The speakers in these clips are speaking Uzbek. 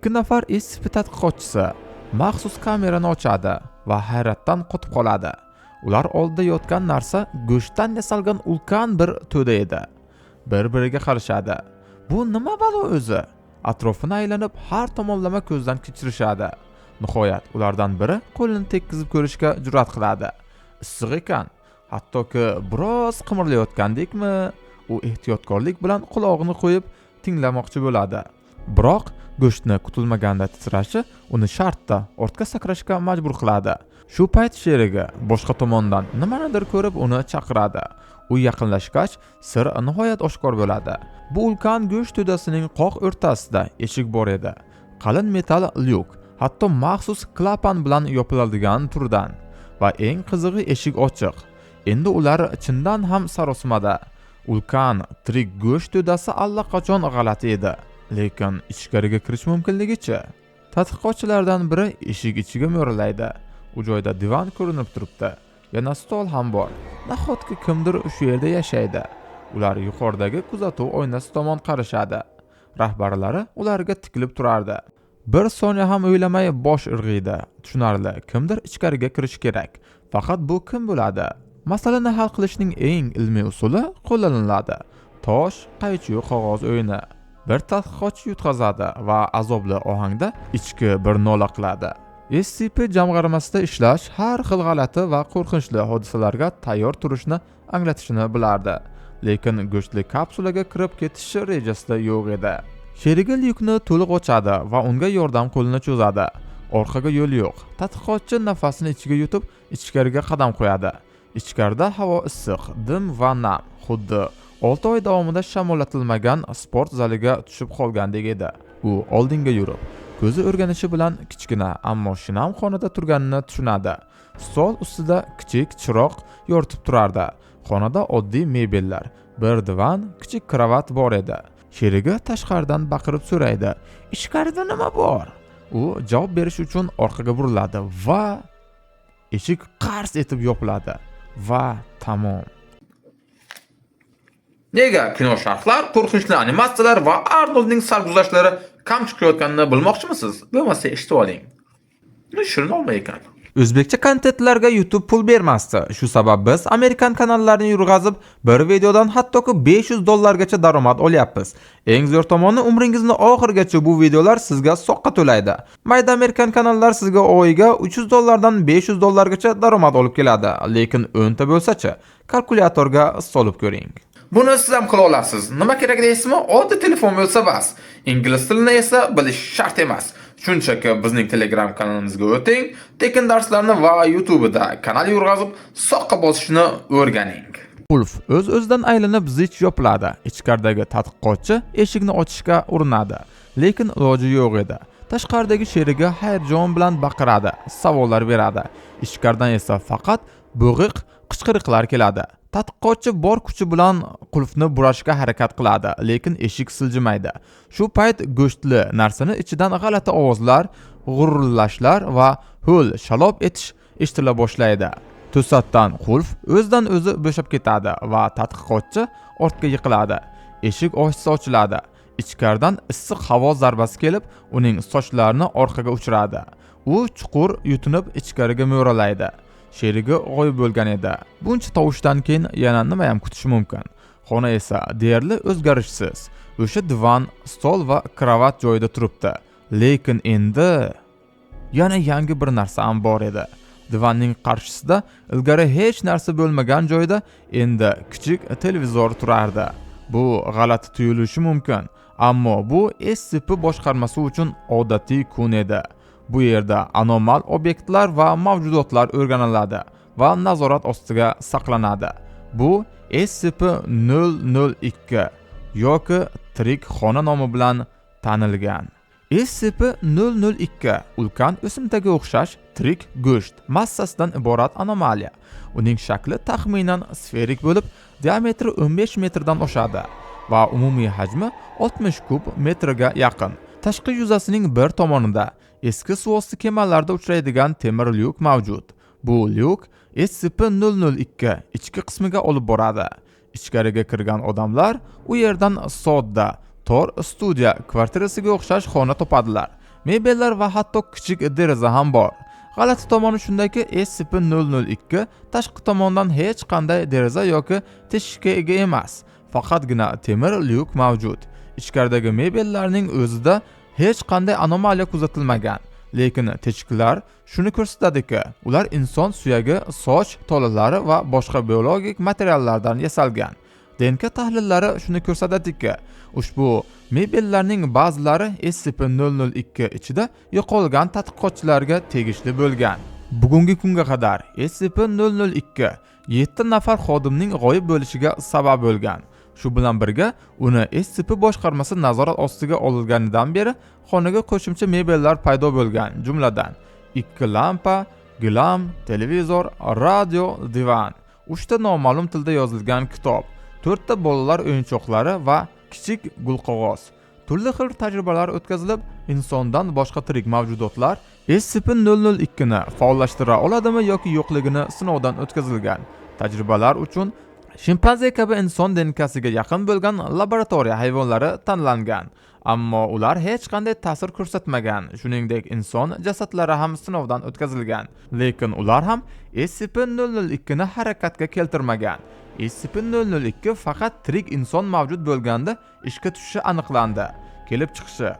2 nafar SCP tadqiqotchisi maxsus kamerani ochadi va hayratdan qotib qoladi. Ular oldida yotgan narsa go'shtdan yasalgan ulkan bir to'da edi. Bir-biriga qarashadi. Bu nima balo o'zi? Atrofini aylanib har tomonlama ko'zdan kechirishadi. Nihoyat ulardan biri qo'lini tekkizib ko'rishga jur'at qiladi. Issiq ekan, hattoki biroz qimirlayotgandekmi? U ehtiyotkorlik bilan qulog'ini qo'yib tinglamoqchi bo'ladi. Biroq go'shtni kutilmaganda titrashi uni shartda ortga sakrashga majbur qiladi. Shu payt sherigi boshqa tomondan nimanidir ko'rib uni chaqiradi. U yaqinlashgach, sir nihoyat oshkor bo'ladi. Bu ulkan go'sht to'dasining qoq o'rtasida eshik bor edi. Qalin metal lyuk, hatto maxsus klapan bilan yopiladigan turdan. Va eng qizig'i eshik ochiq. Endi ular chindan ham sarosimada. Ulkan tirik go'sht to'dasi allaqachon g'alati edi. Lekin ichkariga kirish mumkinligicha? Tadqiqotchilardan biri eshik ichiga mo'ralaydi. U joyda divan ko'rinib turibdi. Yana stol ham bor. Nahotki kimdir shu yerda yashaydi? Ular yuqoridagi kuzatuv oynasi tomon qarashadi. Rahbarlari ularga tikilib turardi. Bir soniya ham o'ylamay bosh irg'iydi. Tushunarli, kimdir ichkariga kirishi kerak. Faqat bu kim bo'ladi? Masalani hal qilishning eng ilmiy usuli qo'llaniladi. Tosh, qaychi, qog'oz o'yini. Bir tadqiqotchi yutqazadi va azobli ohangda ichki bir nola qiladi. SCP jamg'armasida ishlash har xil g'alati va qo'rqinchli hodisalarga tayyor turishni anglatishini bilardi. Lekin go'shtli kapsulaga kirib ketishi rejasida yo'q edi. Sherigi lyukni to'liq ochadi va unga yordam qo'lini cho'zadi. Orqaga yo'l yo'q. Tadqiqotchi nafasini ichiga yutib, ichkariga qadam qo'yadi. Ichkarida havo issiq, dim va nam, xuddi 6 oy davomida shamollatilmagan sport zaliga tushib qolgandek edi. U oldinga yurib, ko'zi o'rganishi bilan kichkina, ammo shinam xonada turganini tushunadi. Stol ustida kichik chiroq yoritib turardi. Xonada oddiy mebellar, bir divan, kichik kravat bor edi. Sherigi tashqaridan baqirib so'raydi: "Ichkarida nima bor?" U javob berish uchun orqaga buriladi va eshik qars etib yopiladi va tamom. Nega kino sharhlar, qo'rqinchli animatsiyalar va Arnoldning sarguzashtlari kam chiqayotganini bilmoqchimisiz? Bo'lmasa eshitib oling. Shirin olma ekan. O'zbekcha kontentlarga YouTube pul bermasdi. Shu sabab biz amerikan kanallarini yurg'azib, bir videodan hattoki $500 gacha daromad olyapmiz. Eng zo'r tomoni, umringizni oxirigacha bu videolar sizga soqqa to'laydi. Mayda amerikan kanallar sizga oyiga $300 dan $500 gacha daromad olib keladi. Lekin 10 ta bo'lsa-chi, kalkulyatorga solib ko'ring. Buni siz ham qila olasiz. Nima kerak deysizmi? Oddiy telefon bo'lsa bas. Ingliz tilini esa bilish shart emas. Shunchaki bizning Telegram kanalimizga o'ting, tekin darslarni va YouTube'da kanal yurg'azib, soqqa bosishni o'rganing. Qulf o'z-o'zidan aylanib zich yopiladi. Ichkaridagi tadqiqotchi eshikni ochishga urinadi, lekin iloji yo'q edi. Tashqaridagi sherigi hayajon bilan baqiradi, savollar beradi. Ichkaridan esa faqat bo'g'iq qichqiriqlar keladi. Tadqiqotchi bor kuchi bilan qulfni burashga harakat qiladi, lekin eshik siljimaydi. Shu payt go'shtli narsani ichidan g'alati ovozlar, g'urillashlar va ho'l shalob etish eshitila boshlaydi. To'satdan qulf o'zidan o'zi bo'shab ketadi va tadqiqotchi ortga yiqiladi. Eshik ohista ochiladi. Ichkaridan issiq havo zarbasi kelib, uning sochlarini orqaga uchiradi. U chuqur yutinib ichkariga mo'ralaydi. Sherigi g'oyib bo'lgan edi. Buncha tovushdan keyin yana nima ham kutish mumkin? Xona esa deyarli o'zgarishsiz. O'sha divan, stol va kravat joyida turibdi. Lekin endi yana yangi bir narsa ham bor edi. Divanning qarshisida ilgari hech narsa bo'lmagan joyda endi kichik televizor turardi. Bu g'alati tuyulishi mumkin, ammo bu SCP boshqarmasi uchun odatiy kun edi. Bu yerda anomal obyektlar va mavjudotlar o'rganiladi va nazorat ostiga saqlanadi. Bu SCP-002 yoki tirik xona nomi bilan tanilgan. SCP-002 ulkan o'simtaga o'xshash tirik go'sht massasidan iborat anomaliya. Uning shakli taxminan sferik bo'lib, diametri 15 metrdan oshadi va umumiy hajmi 60 kub metrga yaqin. Tashqi yuzasining bir tomonida eski suvosti kemalarda uchraydigan temir lyuk mavjud. Bu lyuk SCP-002 ichki qismiga olib boradi. Ichkariga kirgan odamlar u yerdan sodda, tor studiya kvartirasiga o'xshash xona topadilar. Mebellar va hatto kichik deraza ham bor. G'alati tomoni shundaki, SCP-002 tashqi tomondan hech qanday deraza yoki teshikka ega emas. Faqatgina temir lyuk mavjud. Ichkaridagi mebellarning o'zida hech qanday anomaliya kuzatilmagan. Lekin teshiklar shuni ko'rsatadiki, ular inson suyagi, soch tolalari va boshqa biologik materiallardan yasalgan. DNK tahlillari shuni ko'rsatadiki, ushbu mebellarning ba'zilari SCP-002 ichida yo'qolgan tadqiqotchilarga tegishli bo'lgan. Bugungi kunga qadar SCP-002 7 nafar xodimning g'oyib bo'lishiga sabab bo'lgan. Shu bilan birga uni SCP boshqarmasi nazorat ostiga olinganidan beri xonaga qo'shimcha mebellar paydo bo'lgan, jumladan 2 lampa, gilam, televizor, radio, divan, 3 ta noma'lum tilda yozilgan kitob, 4 ta bolalar o'yinchoqlari va kichik gulqog'oz. Turli xil tajribalar o'tkazilib, insondan boshqa tirik mavjudotlar SCP-002 ni faollashtira oladimi yoki yo'qligini sinovdan o'tkazilgan. Tajribalar uchun shimpanze kabi inson DNKsiga yaqin bo'lgan laboratoriya hayvonlari tanlangan, ammo ular hech qanday ta'sir ko'rsatmagan. Shuningdek, inson jasadlari ham sinovdan o'tkazilgan, lekin ular ham SCP-002 ni harakatga keltirmagan. SCP-002 faqat tirik inson mavjud bo'lganda ishga tushishi aniqlandi. Kelib chiqishi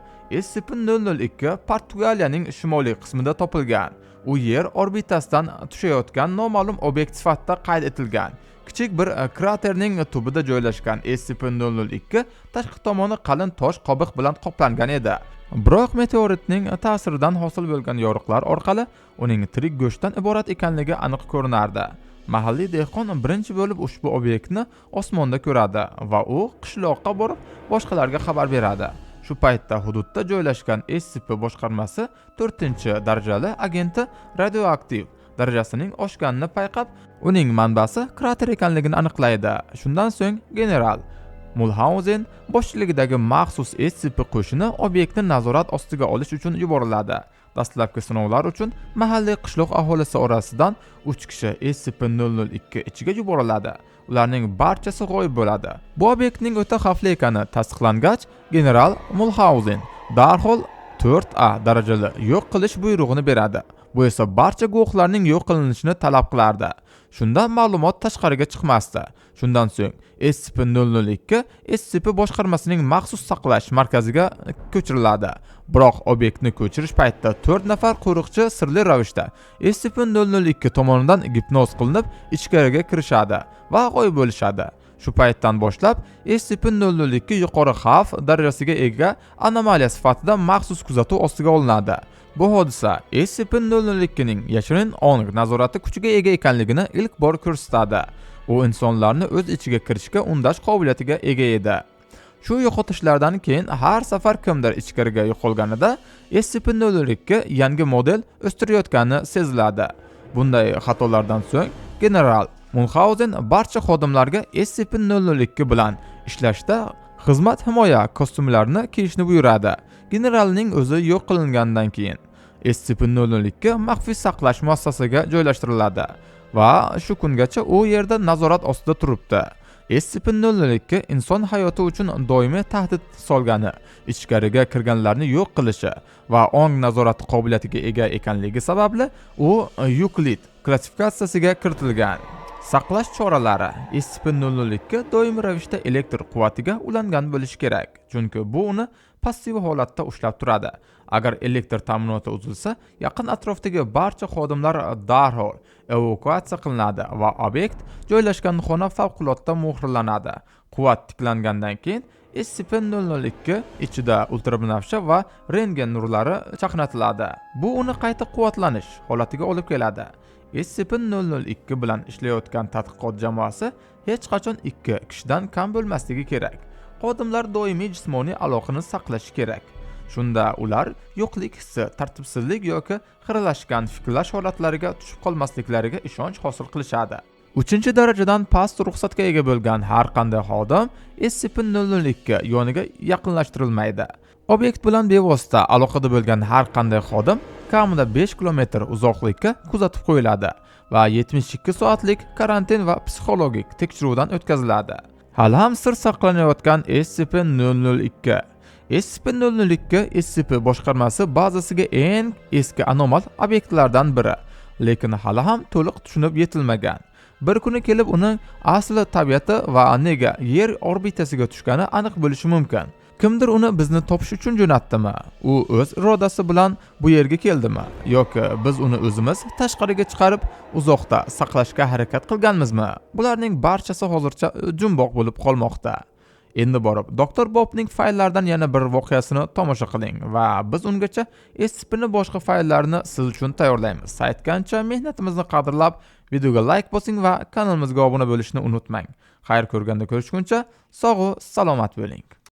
SCP-002 Portugaliyaning shimoliy qismida topilgan. U yer orbitasidan tushayotgan noma'lum obyekt sifatida qayd etilgan. Kichik bir kraterning tubida joylashgan SCP-002 tashqi tomoni qalin tosh qobiq bilan qoplangan edi. Biroq meteoritning ta'siridan hosil bo'lgan yoriqlar orqali uning tirik go'shtdan iborat ekanligi aniq ko'rinardi. Mahalliy dehqon birinchi bo'lib ushbu obyektni osmonda ko'radi va u qishloqqa borib boshqalarga xabar beradi. Shu paytda hududda joylashgan SCP boshqarmasi 4-darajali agenti radioaktiv darajasining oshganini payqab, uning manbasi krater ekanligini aniqlaydi. Shundan so'ng general Mulhauzen boshchiligidagi maxsus SCP qo'shini obyektni nazorat ostiga olish uchun yuboriladi. Dastlabki sinovlar uchun mahalliy qishloq aholisi orasidan 3 kishi SCP-002 ichiga yuboriladi. Ularning barchasi g'oyib bo'ladi. Bu obyektning o'ta xavfli ekani tasdiqlangach, general Mulhauzen darhol 4A darajali yo'q qilish buyrug'ini beradi. Bu esa barcha guvohlarning yo'q qilinishini talab qilardi. Shunda ma'lumot tashqariga chiqmasdi. Shundan so'ng SCP-002 SCP boshqarmasining maxsus saqlash markaziga ko'chiriladi. Biroq obyektni ko'chirish paytida 4 nafar qo'riqchi sirli ravishda SCP-002 tomonidan gipnoz qilinib, ichkariga kirishadi va g'oyib bo'lishadi. Shu paytdan boshlab SCP-002 yuqori xavf darajasiga ega anomaliya sifatida maxsus kuzatuv ostiga olinadi. Bu hodisa SCP-002 ning yashirin ong nazorati kuchiga ega ekanligini ilk bor ko'rsatadi. U insonlarni o'z ichiga kirishga undash qobiliyatiga ega edi. Shu yo'qotishlardan keyin har safar kimdir ichkariga yo'qolganida SCP-002 yangi model o'stirayotgani seziladi. Bunday xatolardan so'ng general Munxauzen barcha xodimlarga SCP-002 bilan ishlashda xizmat himoya kostyumlarini kiyishni buyuradi. Generalning o'zi yo'q qilingandan keyin SCP-002 maxfiy saqlash muassasasiga joylashtiriladi va shu kungacha u yerda nazorat ostida turibdi. SCP-002 inson hayoti uchun doimiy tahdid solgani, ichkariga kirganlarni yo'q qilishi va ong nazorati qobiliyatiga ega ekanligi sababli u Yuklid klassifikatsiyasiga kiritilgan. Saqlash choralari SCP-002 doimiy ravishda elektr quvvatiga ulangan bo'lishi kerak, chunki bu uni passiv holatda ushlab turadi. Agar elektr ta'minoti uzilsa, yaqin atrofdagi barcha xodimlar darhol evakuatsiya qilinadi va obyekt joylashgan xona favqulodda muhrlanadi. Quvvat tiklangandan keyin SCP-002 ichida ultrabinafsha va rentgen nurlari chaqnatiladi. Bu uni qayta quvvatlanish holatiga olib keladi. SCP-002 bilan ishlayotgan tadqiqot jamoasi hech qachon 2 kishidan kam bo'lmasligi kerak. Xodimlar doimiy jismoniy aloqani saqlashi kerak. Shunda ular yo'qlik hissi, tartibsizlik yoki xiralashgan fikrlash holatlariga tushib qolmasliklariga ishonch hosil qilishadi. 3-darajadan past ruxsatga ega bo'lgan har qanday xodim SCP-002 yoniga yaqinlashtirilmaydi. Obyekt bilan bevosita aloqada bo'lgan har qanday xodim kamida 5 kilometr uzoqlikka kuzatib qo'yiladi va 72 soatlik karantin va psixologik tekshiruvdan o'tkaziladi. Hali ham sir saqlanayotgan SCP-002. SCP-002 SCP boshqarmasi bazasiga eng eski anomal obyektlardan biri, lekin hali ham to'liq tushunib yetilmagan. Bir kuni kelib uning asli tabiati va nega Yer orbitasiga tushgani aniq bo'lishi mumkin. Kimdir uni bizni topish uchun jo'natdimi? U o'z irodasi bilan bu yerga keldimi? Yoki biz uni o'zimiz tashqariga chiqarib, uzoqda saqlashga harakat qilganmizmi? Bularning barchasi hozircha jumboq bo'lib qolmoqda. Endi borib Doktor Bobning fayllaridan yana bir voqeasini tomosha qiling va biz ungacha SCP'ni boshqa fayllarini siz uchun tayyorlaymiz. Aytgancha, mehnatimizni qadrlab, videoga like bosing va kanalimizga obuna bo'lishni unutmang. Xayr ko'rganda ko'rishguncha sog' salomat bo'ling.